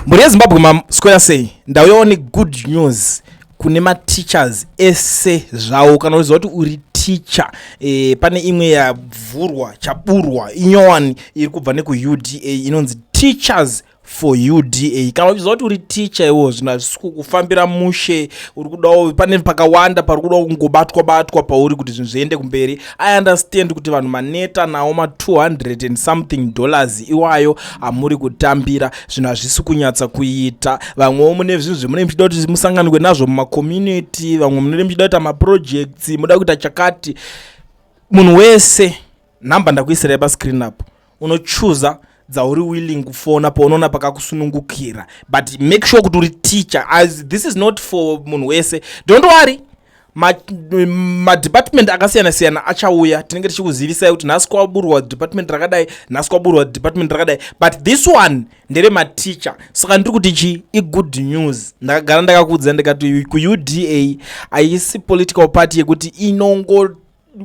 Mhuri yeZimbabwe, maswera sei? Ndauyawo negood news kune mateachers ese zvawo. Kana uchiziva kuti uri teacher, pane imwe yavhurwa, chaburwa inyowani iri kubva nekuUDA inonzi Teachers for UDA. Kana uchiziva kuti uri teacher iwo, zvinhu hazvisi kukufambira mushe, uri kudawo, pane pakawanda pari kudawo kungobatwa batwa pauri kuti zvinhu zviende kumberi. I understand kuti vanhu maneta nawo ma200 and something dollars iwayo amuri kutambira. Zvinhu hazvisi kunyatsa kuita. Vamwewo mune zvinhu zvemunenge muchida kuti musanganikwe nazvo mumacommunity, vamwe munenge muchida kuita maprojects, muda kuita chakati. Munhu wese, nhamba ndakuisirai pascreen apo, unochuza dzauri willing kufona paunoona pakakusunungukira, but make sure kuti uri teacher, as this is not for munhu wese. Don't worry, madepartment akasiyana siyana achauya. Tinenge tichikuzivisai kuti nhasi kwaburwa department rakadai, nhasi kwaburwa department rakadai, but this one nderematicha. Saka ndiri kuti chi igood news. Ndakagara ndakakuudza ndikati kuUDA haisi political party yekuti inongo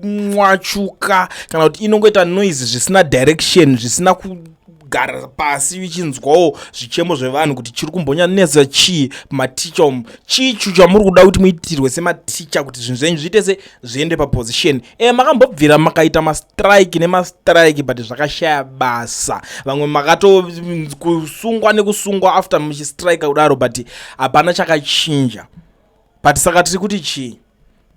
mwachuka kana kuti inongoita noise zvisina direction, zvisina kugara pasi ichinzwawo zvichemo zvevanhu kuti chiri kumbonyanetsa chii maticha umu, chii chamuri kuda kuti muitirwe sematicha kuti zvinhu zvenyu zviite se zviende paposition. Makambobvira makaita mastrike nemastrike, but zvakashaya basa. Vamwe makatokusungwa nekusungwa after muchistrike kudaro, but hapana chakachinja. But saka tiri kuti chii?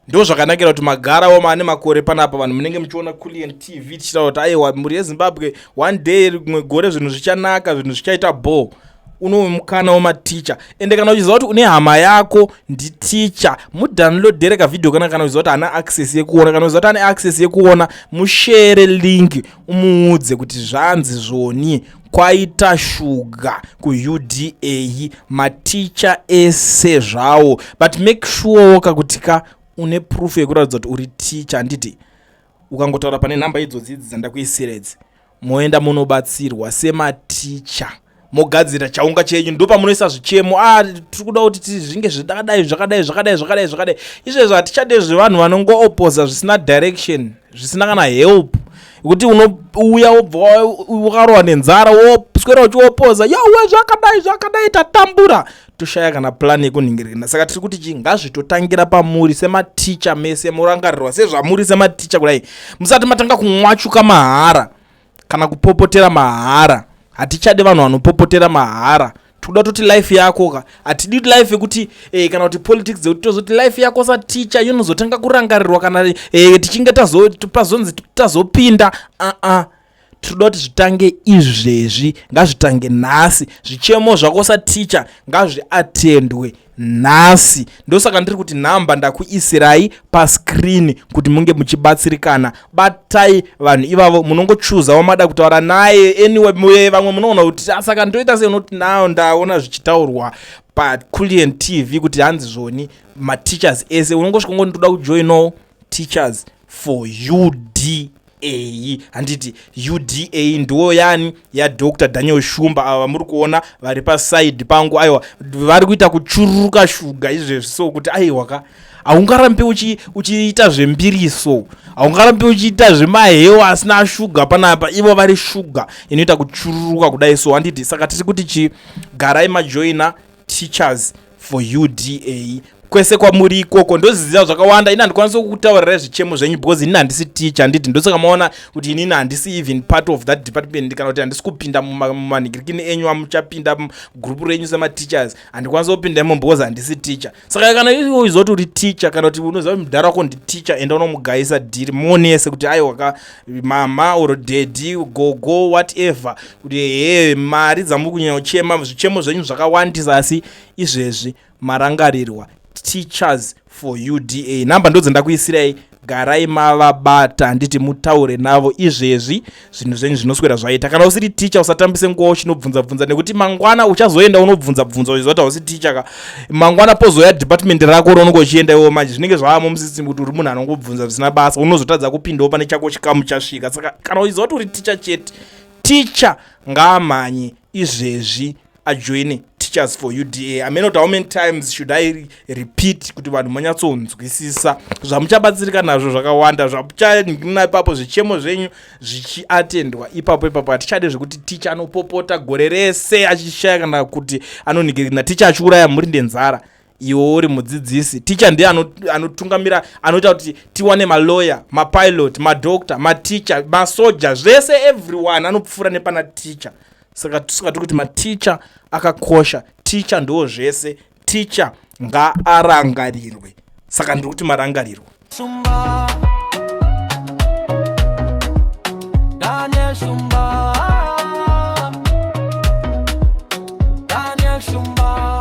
Ndo zvakanakira kuti magarawo maane makore panapa, vanhu munenge muchiona Culian TV tichitaura kuti aiwa, mhuri yeZimbabwe, one day, rimwe gore zvinhu zvichanaka, zvinhu zvichaita bho. Unowe mukana wematicha. Ende kana uchiziva kuti une hama yako nditicha, mudownloadere kavhidhio kana uchiziva kuti haana access yekuona. Kana uchiziva kuti ane access yekuona, mushere link, umuudze kuti zvanzi zvoni, kwaita shuga kuUDA, maticha ese zvawo. But make sure kakuti ka une proof yekuratidza kuti uri ticha, handiti? Ukangotaura pane nhamba idzodzi idzi dzandakuisira idzi, moenda munobatsirwa sematicha, mogadzira chaunga chenyu. Ndo pamunoisa zvichemo: a tiri kuda kuti zvinge zvakadai, zvakadai, zvakadai, zvakadai, zvakadai. Izvezvo hatichade zvevanhu vanongooposa zvisina direction, zvisina kana help, yekuti unouya wobva wakarohwa nenzara, woswera uchiopoza, "Yowe, zvakadai, zvakadai, tatambura," toshaya kana plan yekunhingirikana. Saka tiri kuti chii? Ngazvitotangira pamuri sematicha mese, murangarirwa sezvamuri sematicha kudai, musati matanga kumwachuka mahara kana kupopotera mahara. Hatichadi vanhu vanopopotera mahara. Tikuda toti life yako ka, hatidi life yekuti kana kuti politics dzekuti tozoti life yako saticha inozotanga kurangarirwa kana tichinge pazonzi tazopinda. Aa, tinoda kuti zvitange izvezvi, ngazvitange nhasi. Zvichemo zvako saticha ngazviatendwe nhasi. Ndosaka ndiri kuti nhamba ndakuisirai pascreen kuti munge muchibatsirikana. Batai vanhu ivavo, munongochuza wamada kutaura naye. Anyway, vamwe munoona kuti saka ndoita sei? Unoti now ndaona zvichitaurwa paCulian TV kuti hanzi zvoni mateachers ese, unongosvika ngo ndoda kujoinawo Teachers for UDA, handiti? UDA ndiwo yani yaDr Daniel Shumba. Ava vamuri kuona vari pasaidi pangu, aiwa, vari kuita kuchururuka shuga izvezvi. So kuti aiwa ka, haungarambi uchiita zvembiriso, haungarambi uchiita zvemahewa asina shuga panapa, ivo vari shuga inoita kuchururuka kudai so, handiti? Saka tiri kuti chigarai majoina Teachers for UDA kwese kwamuri ikoko. Ndoziziva zvakawanda. Ini handikwanisi kukutaurirai zvichemo zvenyu because inini handisi teacher, handiti? Ndosaka maona kuti inini handisi even part of that department, kana kuti handisi kupinda mumanhikirikini enyu amuchapinda mugrupu renyu semateachers. Handikwanisi kupinda imo because handisi teacher. Saka kana iwe uziva kuti uri teacher, kana kuti unoziva kuti mudhara wako nditeacher, enda unomugaisa dhiri, muonese kuti aiwa ka, mama or daddy, gogo, whatever, kuti he, mari dzamuri kunyanya kuchema, zvichemo zvenyu zvakawandisa, asi izvezvi marangarirwa. Teachers for UDA, nhamba ndo dzandakuisirai, garai mavabata, handiti? Mutaure navo izvezvi, zvinhu zvenyu zvinoswera zvaita. Kana usiri ticha, usatambise nguva uchinobvunza bvunza, nekuti mangwana uchazoenda unobvunza bvunza uchiziva kuti hausi ticha ka. Mangwana pozoya department rako raunenge uchienda iwo, manje zvinenge zvavamo musystem kuti uri munhu anongobvunza zvisina basa, unozotadza kupindawo pane chako chikamu chasvika. Saka kana uchiziva kuti uri ticha chete, ticha ngaamhanye izvezvi ajoine. Teachers for UDA. I mean, not how many times should I repeat kuti vanhu manyatsonzwisisa zvamuchabatsirika nazvo zvakawanda zvamuchanina ipapo, zvichemo zvenyu zvichiatendwa ipapo ipapo. Hatichade zvekuti ticha anopopota gore rese achishaya kana kuti anonhikirina, ticha achiuraya mhuri nenzara, iwe uri mudzidzisi. Ticha ndiye anotungamira, anoita kuti tiwane maloya, mapilot, madoctor, maticha, masoja, zvese. Everyone anopfuura nepana ticha. Saka tiri kuti maticha akakosha. Ticha ndo zvese. Ticha ngaarangarirwe. Saka ndiri kuti marangarirwa. Shumba, Daniel Shumba, Daniel Shumba,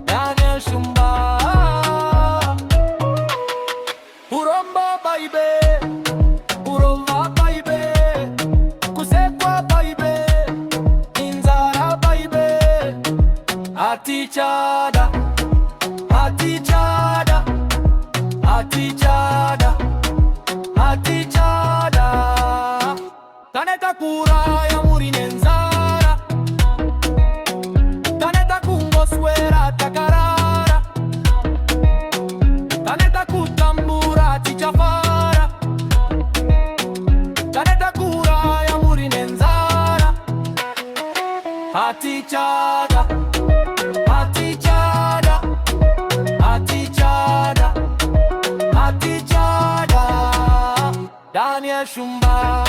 Daniel Shumba. Urombo baibe, urova baibe, kusekwa baibe, inzara baibe, atichada, atichada, atichada, atichada. Taneta kuraya muri nenzara, taneta kungoswera takarara, taneta kutambura tichafara, taneta kuraya muri nenzara, atichada, atichada, atichada, atichada. Daniel Shumba.